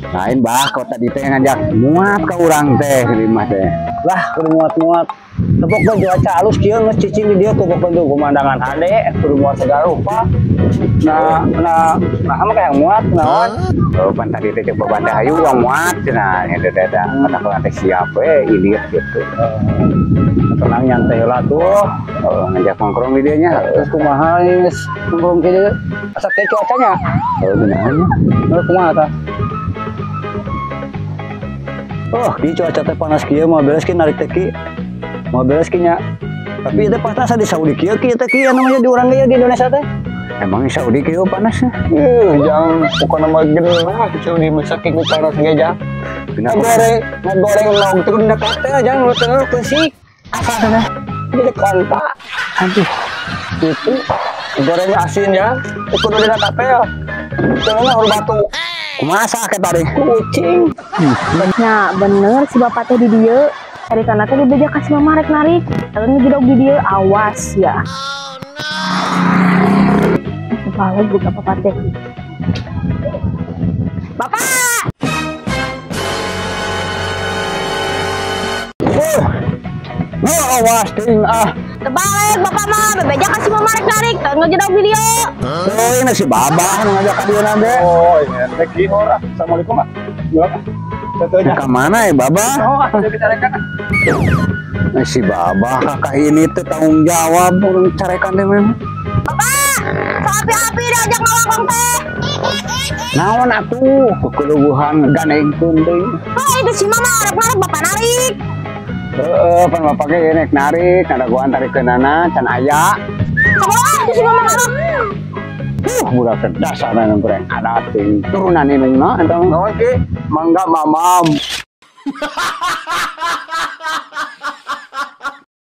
Lain bah, kau tadi teh ngajak muat ke urang teh lima teh. Lah, kudu muat-muat. Tepok mah cuaca halus kieu geus cicing di dieu tuh pokoknya pemandangan hade, kudu muat segala rupa. Nah, nah, nah mah kayak muat, naon? Oh, pan tadi teh coba banda hayu urang muat cenah nya teh teh. Kata urang teh siap we ieu gitu. Tenang nyantai heula tuh. Oh, ngajak nongkrong di dieu nya. Terus kumaha geus nongkrong kieu asa teh cuacanya? Oh, geunahan. Heuh, kumaha tah? Oh, di cuaca teh panas kieu mah beres ki narik teh ki. Mau beres ki nya. Tapi itu panas di Saudi kieu ki teh ki anu di urang ge di Indonesia teh. Emang di Saudi kieu panasnya? Ih, jangan pokona mah geunah di Saudi mah saking panas ge jang. Ngagoreng log teh kudu teh jang lu teh kesik. Apa teh? Jadi kontak. Aduh. Gitu. Goreng asin ya. Kudu dina katel. Teu mah batu. Kumaha sakit tadi? Kucing. Nah, bener si bapak teh di dieu. Caritana teh dibeja ka si mama rek narik. Lalu ngejodog di dieu, awas ya. Oh, no. Kepala buka bapak teh. Bapak! Oh, awas ting ah. Terbalik bapak mah bebeja ka si mama rek narik. Lalu ngejodog di dieu. Oh, ini si babah nu ngajak ka dieu nage. Oh, ini teh ki ora. Assalamualaikum ah. Gimana? Ke mana ya babah? Oh, ada dicarekan. Nah, si babah kakak ini tuh tanggung jawab urang carekan teh memang. Bapak, api-api diajak ngalangkong teh. Naon atuh, kekeluhan ngegandengkeun deui. Oh, itu si mama arep-arep bapak narik. Heeh, pan bapak ge nek narik, ngadagoan tarikeunana can aya. Sabawa itu si mama ngarep. Budak teh dasarna nu goreng adat ting turunan indungna eta mah. Naon ki? Mangga mamam.